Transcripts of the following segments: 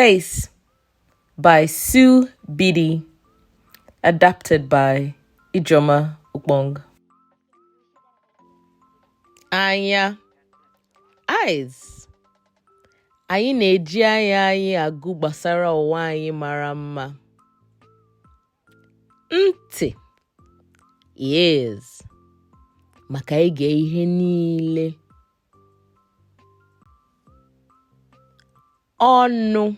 Face by Sue Beatty, adapted by Ijeoma Ukpong. Anya, eyes. Anyị na-eji anya anyị agụ gbasara ụwa anyị mara mma. Ntị, ears, maka ige ihe niile. Ọnụ,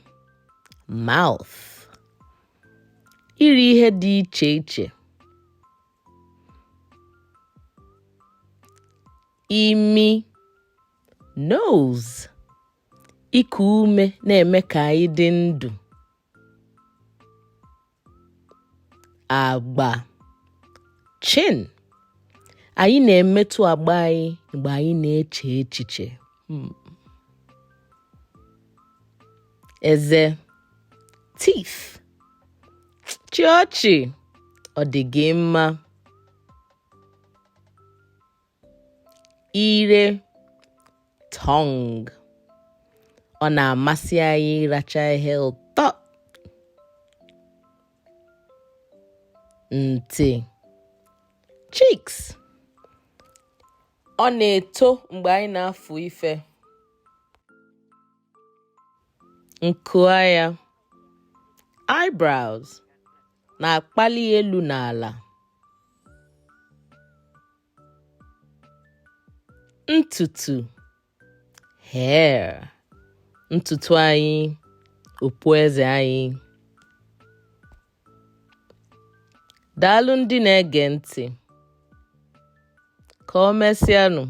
mouth, iri ihe dị iche iche. Imi, nose, iku ume na-eme ka anyị dị ndụ. Agba, chin, anyị na-emetụ agba anyị mgbe anyị na-eche echiche. Eze, teeth, chịa ọchị, ọ dị gị mma. Ire, tongue, ọ na-amasị anyị ịracha ihe ụtọ. Nti, cheeks, ọ na-eto mgbe anyị na-afụ ife. Nku anya, eyebrows, na-akpali elu na ala. Ntutu, hair, ntutu anyị, okpueze anyị. Daalụ ndị na-ege ntị. Ka o mesịanụ.